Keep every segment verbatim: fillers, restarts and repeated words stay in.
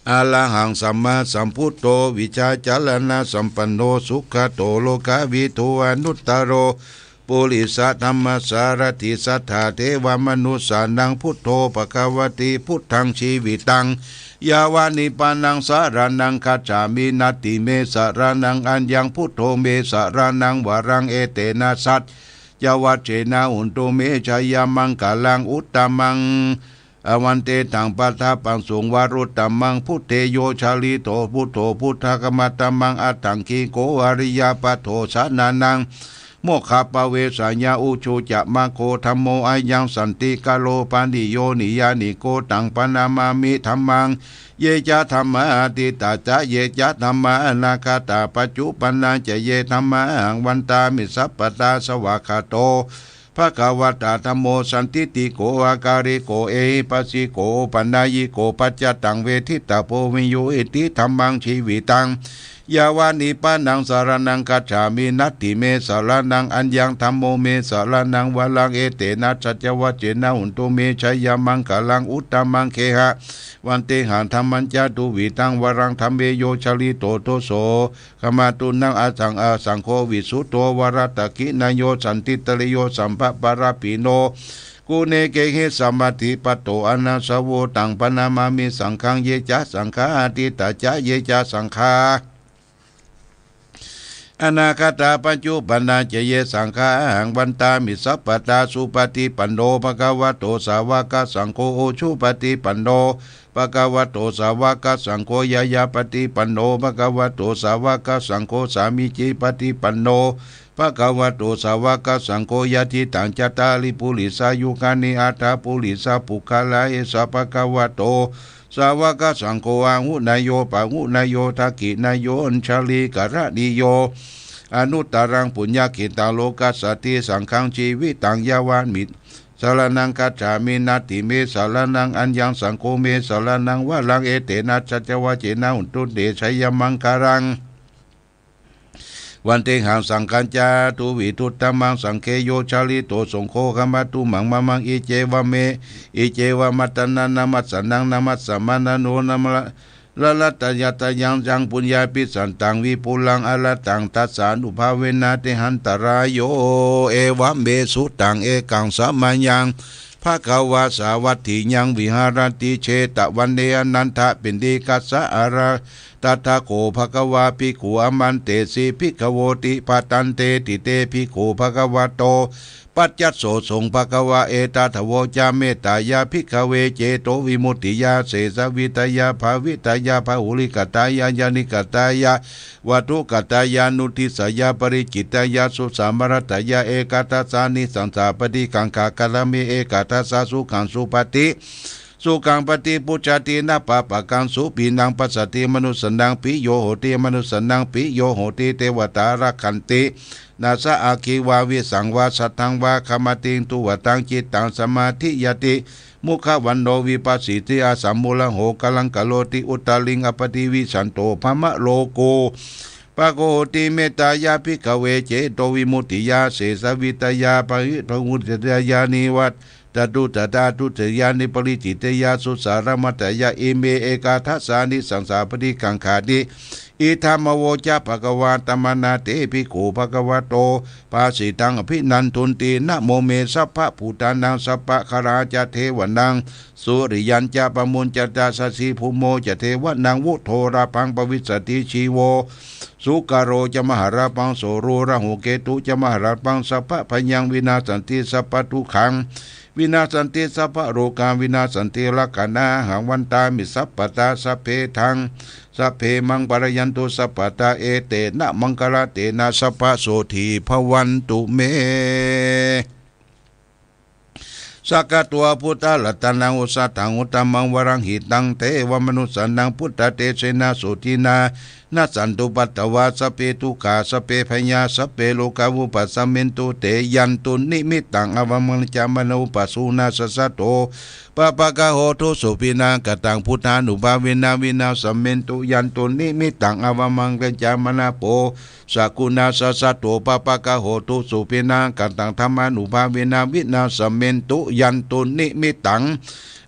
arahaṃ sammāsambuddho vijjācaraṇasampanno sugato lokavidū anuttaro purisadammasārathi satthā devamanussānaṃ buddho bhagavāti. Buddhaṃ jīvitaṃ yāva nibbānaṃ saraṇaṃ gacchāmi. Natthi me saraṇaṃ aññaṃ, buddho me saraṇaṃ varaṃ, etena saccavajjena hotu me jayamaṅgalaṃ. Uttamaṃ bhante taṃ padapaṃsuṃ varuttamaṃ. Buddhe yo jalito buddho buddhāgamataṃ maṃ aṭṭhaṅgiko ariyapatho janānaṃ mokkhappavesāya. Ujū ca maggo dhammo ayaṃ santikaro paniyo niyyāniko taṃ paṇamāmi dhammaṃ. Ye ca dhammā atītā ca ye ca dhammā anāgatā paccuppannā ca ye dhammā ahaṃ vandāmi sabbadā. Svākkhāto bhagavatā dhammo sandiṭṭhiko akāliko ehipassiko opanayiko paccattaṃ veditabbo viññūhīti. Dhammaṃ jīvitaṃ yāva nibbānaṃ saraṇaṃ gacchāmi. Natthi me saraṇaṃ aññaṃ, dhammo me saraṇaṃ varaṃ, etena saccavajjena hotu me jayamaṅgalaṃ. Uttamaṅ gehavattehaṃ dhammañca duvidhaṃ varaṃ dhamme yo jalito doso khamatu naṃ asaṃ asaṅgo visuddho varadakkhiṇeyyo sandiṭṭhariyo sabbapāṇabhīno guṇekehi samādhipatto anāsavo taṃ paṇamāmi saṅghaṃ. Ye ca saṅghā atītā ca ye ca saṅghā anāgatā paccuppannā ca ye saṅghā ahaṃ vandāmi sabbadā. Supaṭipanno bhagavato sāvakasaṅgho, ujupaṭipanno bhagavato sāvakasaṅgho, ñāyapaṭipanno bhagavato sāvakasaṅgho, sāmīcipaṭipanno bhagavato sāvakasaṅgho, yadidaṃ cattāri purisayugāni aṭṭha purisapuggalā, esa bhagavato sāvakasaṅgho āhuneyyo pāhuneyyo dakkhiṇeyyo añjalikaraṇīyo anuttaraṃ puññakkhettaṃ lokassāti. Saṅghaṃ jīvitaṃ yāva saraṇaṃ gacchāmi. Natthi me saraṇaṃ aññaṃ, saṅgho me saraṇaṃ varaṃ, etena saccavajjena hotu te jayamaṅgalaṃ. Vandehaṃ saṅghañca duvidhuttamaṃ, saṅghe yo jalito soṅgho khamatu maṃ mamaṃ. Iccevamattananamassannaṃ namassamānano narattayattiyaṃ yaṃ puññābhisantaṃ vipulaṃ arattaṃ, tassānubhāvena te hantarāyo. Evaṃ me sutaṃ. Ekaṃ samayaṃ bhagavā sāvatthiyaṃ viharati jetavane anantapindikassa ārāme. Tatra kho bhagavā bhikkhū āmantesi bhikkhavoti. Bhadanteti te bhikkhū bhagavato paccassosuṃ. Bhagavā etadavoca: Mettāya bhikkhave cetovimuttiyā āsesavidāya bhāvitāya bahulīkatāya yānīkatāya vatthukatāya nudisāya paricitāya susamāraddhāya ekādasānisaṃsā paṭikaṅkhā. Katā me ekādasā sukhaṃ supati, sukhaṃ paṭibujjhati, na pāpakaṃ supinaṃ passati, manussānaṃ piyo hoti, amanussānaṃ piyo hoti, devatā rakkhanti, nāssa aggi vā visaṃ vā satthaṃ vā kamati, tuvaṭaṃ cittaṃ samādhiyati, mukhavaṇṇo vippasīdati, asammūḷho kālaṃ karoti, uttariṃ appaṭivijjhanto brahmalokūpago hoti. Mettāya bhikkhave cetovimuttiyā āsesavidāya bhāvitāya bahulīkatāya nivuttānāya anussānāya paricitāya susamāraddhāya ime ekādasānisaṃsā paṭikaṅkhāti. Idamavoca bhagavā. Attamanā te bhikkhū bhagavato bhāsitaṃ abhinandunti. Namo me sabbabhūtānaṃ sabbaṃ, gaṇā ca devānaṃ suriyañca pamuñcanta, sasibhummo ca devānaṃ vuṭṭhārabbhaṃ bhavissati. Jīvo sukarā ca mahallabhaṃ, solo rahu ketu ca mahallabhaṃ, sabbabhayaṃ vinassanti, sabbadukkhaṃ vinassanti, sabbarogā vinassanti, rakkhaṇā ahaṃ bandhāmi sabbadā. Sabbe buddhā sabbe dhammā palayantu sabbadā, etena saccavajjena sabbasotthī bhavantu me. Sakkatvā buddharatanaṃ osathaṃ uttamaṃ varaṃ, hitaṃ devamanussānaṃ buddhatejena sotthinā, nassantupaddavā sabbe dukkhā sabbe bhayā sabbe rogā vūpasamentu te. Yandunnimittaṃ avamaṅgalañca mārappabhūta sassato pāpaggaho dussupinaṃ akantaṃ buddhānubhāvena vināsamentu. Yandunnimittaṃ avamaṅgalañca mārabhūta sakuṇassa saddo pāpaggaho dussupinaṃ akantaṃ dhammānubhāvena vināsamentu. Yandunnimittaṃ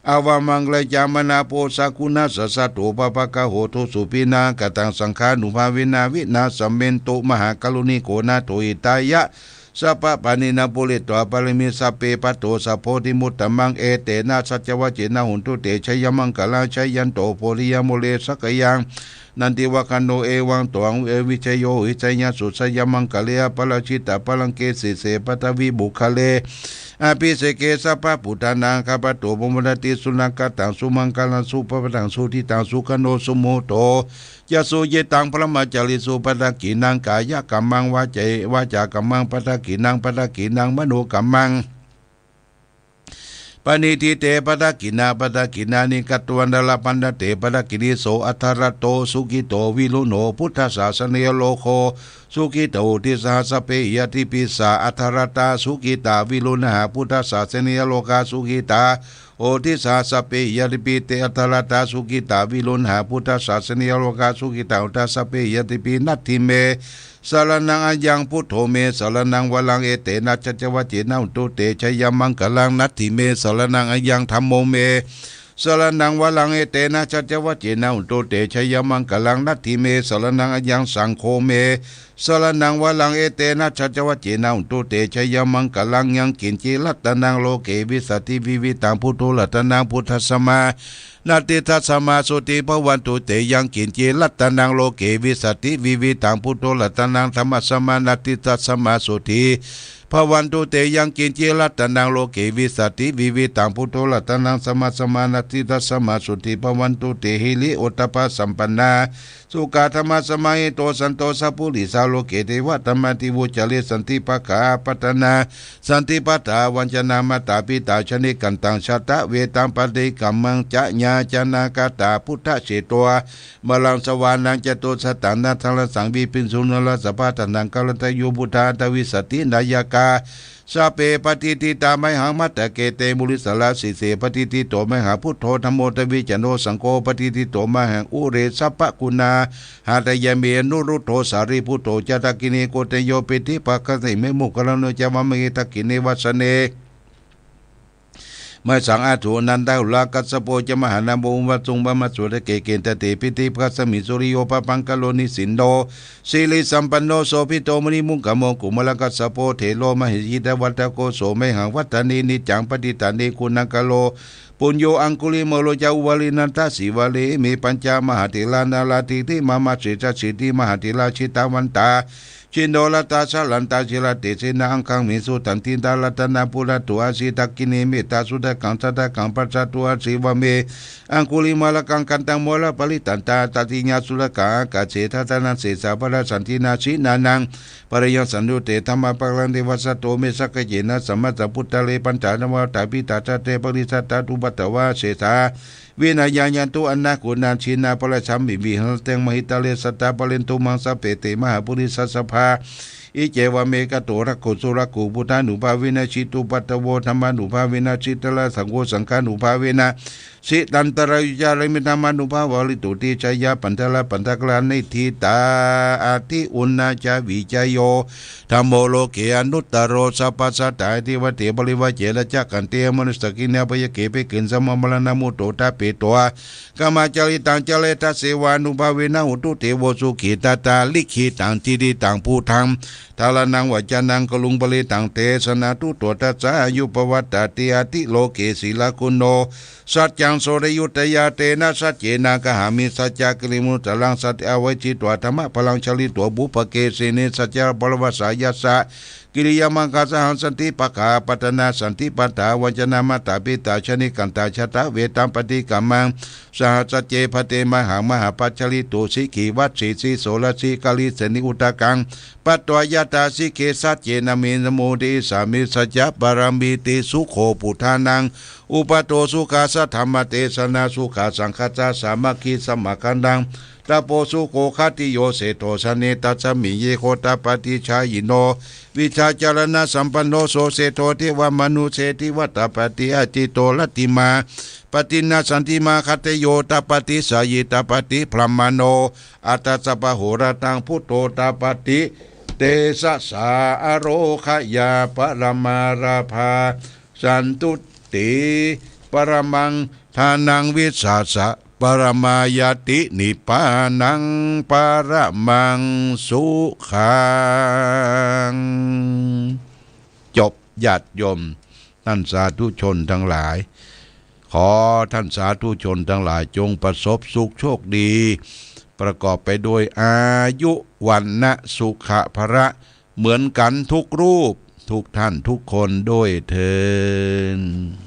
avamaṅgalañca māraseṭṭho sakuṇassa saddo pāpaggaho dussupinaṃ akantaṃ saṅghānubhāvena vināsamentu. Mahākāruṇiko nātho hitāya sabbapāṇinaṃ pūretvā pāramī sabbā patto sambodhimuttamaṃ. Etena saccavajjena hotu te jayamaṅgalaṃ. Jayanto bodhiyā mūle sakyānaṃ nandivaḍḍhano evaṃ tvaṃ vijayo hohi jayassu jayamaṅgale. Aparājitapallaṅke sīse paṭhavipokkhare abhiseke sabbabuddhānaṃ aggappatto pamodati. Sunakkhattaṃ sumaṅgalaṃ supabhātaṃ suhuṭṭhitaṃ sukhaṇo sumuhutto ca suyiṭṭhaṃ brahmacārisu padakkhiṇaṃ kāyakammaṃ vācā- vācākammaṃ padakkhiṇaṃ padakkhiṇaṃ manokammaṃ paṇidhī te padakkhiṇā padakkhiṇāni katvāna labhantatthe padakkhiṇe. So atthaladdho sukhito viruḷho buddhasāsane arogā sukhitā hoti saha sabbehi ñātibhi. Sā atthaladdhā sukhitā viruḷhā buddhasāsane arogā sukhitā hoti saha sabbehi ñātibhi. Te atthaladdhā sukhitā viruḷhā buddhasāsane arogā sukhitā hoti saha sabbehi ñātibhi. Natthi me saraṇaṃ aññaṃ buddho me saraṇaṃ varaṃ etena saccavajjena hotu te jayamaṅgalaṃ. Natthi me saraṇaṃ aññaṃ dhammo me saraṇaṃ varaṃ etena saccavajjena hotu te jayamaṅgalaṃ. Natthi me saraṇaṃ aññaṃ saṅgho me saraṇaṃ varaṃ etena saccavajjena hotu te jayamaṅgalaṃ. Yaṅkiñci ratanaṃ loke vijjati vividhaṃ puthu ratanaṃ buddhasmā natthi tasmā sotthī bhavantu te. Yaṅkiñci ratanaṃ loke vijjati vividhaṃ puthu ratanaṃ dhammasmā natthi tasmā sotthī bhavantu te. Yaṅkiñci ratanaṃ loke vijjati vividhaṃ puthu ratanaṃ dhammasmā natthi tasmā sotthī bhavantu te. Hiriottappasampannā sukkadhammasamāhito santo sappurisā loke devadhammāti vuccare. Santi pakkhā apattanā santi pādā avañcanā mātā pitā janakāyikā jātaveda paṭikkama ca ñācana katā buddhaseṭṭho maraṃ savāhanaṃ catusattana sahassaṃ vibhisū narāsabhā. Taṇhaṅkaratayo buddhā aṭṭhavīsati nāyakā sabbe patiṭṭhitā mayhaṃ matthake te mūle. Sīse patiṭṭhito mayhaṃ buddho dhammo dvijjano saṅgho patiṭṭhito mayhaṃ ure sabbaguṇāharañāni. Anuruddho sārīputto ca dakkhiṇe koṇḍañño piṭṭhibhāgasmiṃ moggallāno ca vāmake. Dakkhiṇe vasane mayhaṃ āsuṃ ānandarāhulā kassapo ca mahānāmo ubhāsuṃ vāmasotake. Kinnugghane piṭṭhibhāgasmiṃ suriyo pabhaṅkaro nisinno sirisampanno sobhito munipuṅgavo. Kumārakassapo thero mahesī cittavādako so mayhaṃ vadane niccaṃ patiṭṭhāne guṇākaro. Puṇṇo aṅgulimālo ca uvālī nandasīvalī ime pañca mahātherā nālāṭe te mama. Sesāsīti mahātherā jitavantā jinorasā jalantā sīlatejena aṅgamaṅgesu saṇṭhitā. Ratanaṃ purato āsi dakkhiṇe mettasuttakaṃ jātakaṃ passatto āsi vāme aṅgulimālakaṃ. Khandhamoraparittañca āṭārīyasuttakaṃ ākāse chadanaṃ sesā pāṭhasaṇṭhitā. Jinā naṃ pāyāsā āsuṃ te dhammapākāranti vavaso me sakiccena sammā sambuddhāre. Pañca navā vattabhi ca āyasmiṃ te parivāsato upaddavā asesā vināyāya tu anaṅgūtā. Jinā pāyāsā āsuṃ viharati mahītale sadā pālentu maṃ sabbe te mahāpurisāsabhā. Iccevamekato rakkho surakkho buddhānubhāvena jitupaddavo dhammānubhāvena jitarikkhito saṅghānubhāvena jitarikkhito saṅghānubhāvena jitantarāyo ca rāme dhammānubhāvapālito. Tejasā pañca paṇḍitānaṃ paṇḍitānaṃ niṭṭhitā ati uṇhā ca vijayo dhammo loke anuttaro sabbasattaṃ iti vaḍḍhe parivācena ca khandhe amanussakkhīne apāyake pahīne sammāparaṇā mutto ṭhapetvā kammacaritaṃ caretta devānubhāvena hotu devo sukhī. Tathā likkhitaṃ cintitaṃ buddhaṃ dhāraṇaṃ vācanaṃ guruṃ parettaṃ desanā tuṭṭho tathāyuppavattati. Atthi loke sīlaguṇo saccaṃ sotthi uttayā tena saccena kāhāmi saccakiriyamanussaraṃ. Saccaṃ āvajjitvā dhammabalaṃ charitvā pubbake sīhne saccabalavasā yassa kiriyamaṅgalasahaṃ. Santi pakkhā apattanā santi pādā avañcanā mātā pitā janakāyikā jātaveda paṭikkama saha sacce bhaddamāhaṃ mahābalaṃ charintu. Sikhī vajjī sīso rājī karīsāni udakaṃ patvā yathā sikhā sacce nāme namo te issāmi saccapāramīti. Sukho buddhānaṃ uppādo sukhā saddhammadesanā sukhā saṅghassa sāmaggī samaggānaṃ tapo sukho. Khattiyo seṭṭho jāne tasmiṃ ye gotapati jhāyino vijjācaraṇasampanno so seṭṭho devamanussānaṃ etappatīti. Ajito rattimānā pattinā santindumā khattiyo tapati jhāyī tapati brāhmaṇo atha sabbahorāsaṃ buddho tapati tejasā. Ārogyaparamā lābhā santuṭṭhī paramaṃ Dānaṃ vissāsa paramāyati nibbānaṃ paramaṃ sukhaṃ. จบ ญาติโยม ท่านสาธุชนทั้งหลาย ขอท่านสาธุชนทั้งหลายจงประสบสุขโชคดี ประกอบไปด้วยอายุ วรรณะ สุขะ พละ เหมือนกันทุกรูป ทุกท่านทุกคนด้วยเทอญ